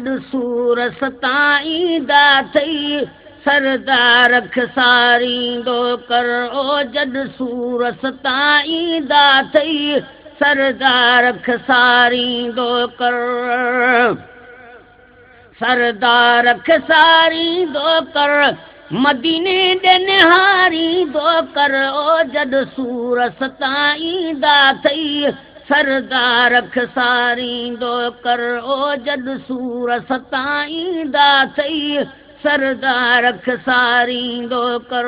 جڏ سور ستائيندا اٿئي، سردار کساريندو ڪر. او جڏ سور ستائيندا اٿئي، سردار کساريندو ڪر. سردار کساريندو ڪر، مديني ڏي نهاريندو ڪر. او جڏ سور ستائيندا اٿئي، سردار کساريندو ڪر. او جڏ سور ستائيندا اٿئي، سردار کساريندو ڪر.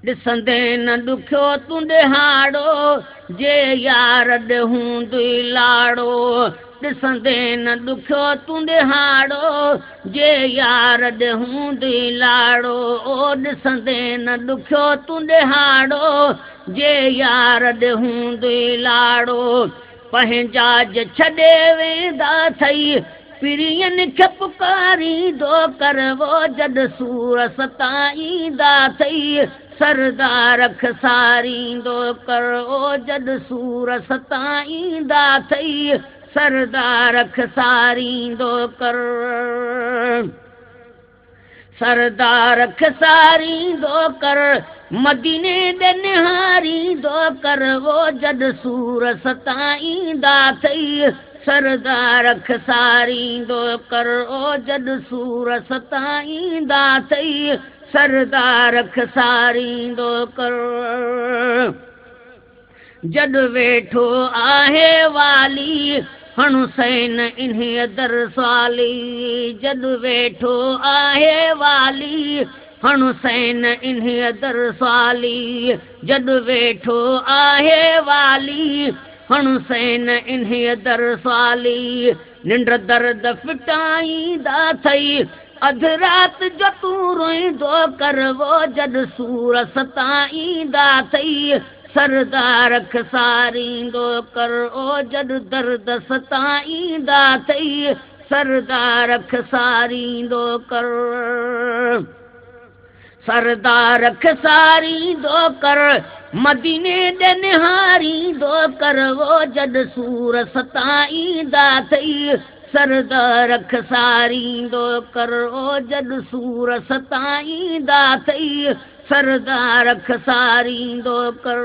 ڏسندين نه ڏکيو تون ڏهاڙو، جي يار ڏي هوندئي لاڙو. ڏسندين نه ڏکيو تون ڏهاڙو، جي يار ڏي هوندئي لاڙو. او ڏسندين نه ڏکيو تون ڏهاڙو، جي يار ڏي هوندئي لاڙو. پنهنجا جي ڇڏي ويندا اٿئي، پرين کي پڪاريندو ڪر. وو جڏ سور ستائيندا اٿئي، سردار کساريندو ڪر. او جڏ سور ستائيندا اٿئي، سردار کساريندو ڪر. سردار کساريندو ڪر، مديني ڏي نهاريندو ڪر. وو جڏ سور ستائيندا اٿئي، سردار کساريندو ڪر. او جڏ سور ستائيندا اٿئي، سردار کساريندو ڪر. جڏ ويٺو آهي والي، هڻ حسين انهيء در سوالي. جڏ ويٺو آهي والي، هڻ حسين انهيء در سوالي. جڏ ويٺو آهي والي، هڻ حسين انهيء در سوالي. ننڊ درد ڦٽائيندا اٿئي، اڌ رات جو تون روئيندو ڪر. وو جڏ سور ستائيندا اٿئي، سردار کساريندو ڪر. او جڏ درد ستائيندا اٿئي، سردار کساريندو ڪر. سردار کساريندو ڪر، مديني ڏي نهاريندو ڪر. وو جڏ سور ستائيندا اٿئي، سردار کساريندو ڪر. او جڏ سور ستائيندا اٿئي، سردار کساريندو ڪر.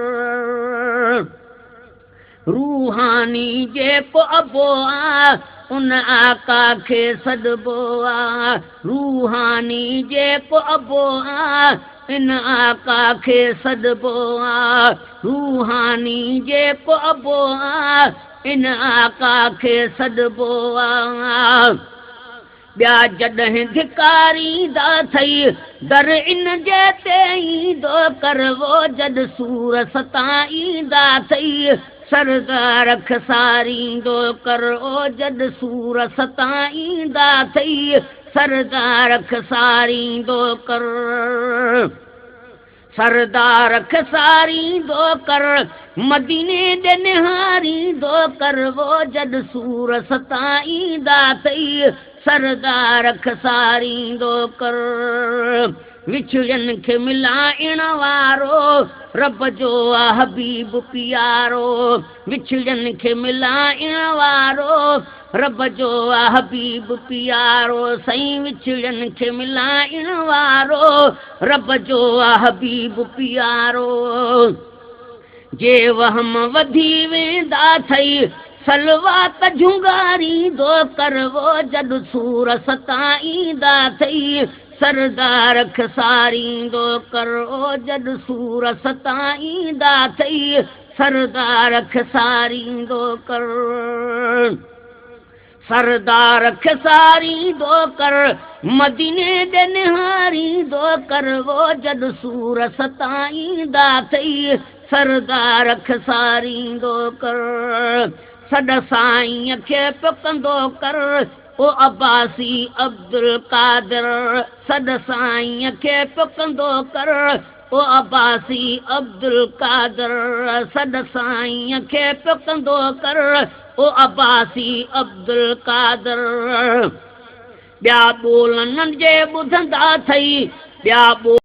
روحاني جيڪو ابو آ، ان آقا کي سڏبو آ. روحاني جيڪو ابو آ، ان آقا کي سڏبو آ. روحاني جيڪو ابو آ، ان آقا کي سڏبو آ. ٻيا جڏهن ڌڪاريندا اٿئي، در ان جي تي ايندو ڪر. وو جڏ سور ستائيندا اٿئي، سردار کساريندو ڪر. او جڏ سور ستائيندا اٿئي، سردار کساريندو ڪر. سردار کساريندو ڪر، مديني ڏي نهاريندو ڪر. وو جڏ سور ستائيندا اٿئي، سردار کساريندو ڪر. وڇڙين کي ملائڻ وارو، رب جو آ حبيب پيارو. وڇڙين کي ملائڻ وارو، رب جو آ حبيب پيارو. سائين وڇڙين کي ملائڻ وارو، رب جو آ حبيب پيارو. جي وهم وڌي ويندا اٿئي، صلوات جهونگاريندو ڪر. وو جڏ سور ستائيندا اٿئي، سردار کساريندو ڪر. او جڏ سور ستائيندا اٿئي، سردار کساريندو ڪر. سردار کساريندو ڪر، مديني ڏي نهاريندو ڪر. وو جڏ سور ستائيندا اٿئي، سردار کساريندو ڪر. سڏ سائينء کي پيو ڪندو ڪر، او عباسي عبدالقادر. سڏ سائينء کي پيو ڪندو ڪر، او عباسي عبدالقادر. سڏ سائينء کي پيو ڪندو ڪر، او عباسي عبدالقادر. ٻيا ٻول نن جي ٻڌندا اٿئي، ٻيا ٻول.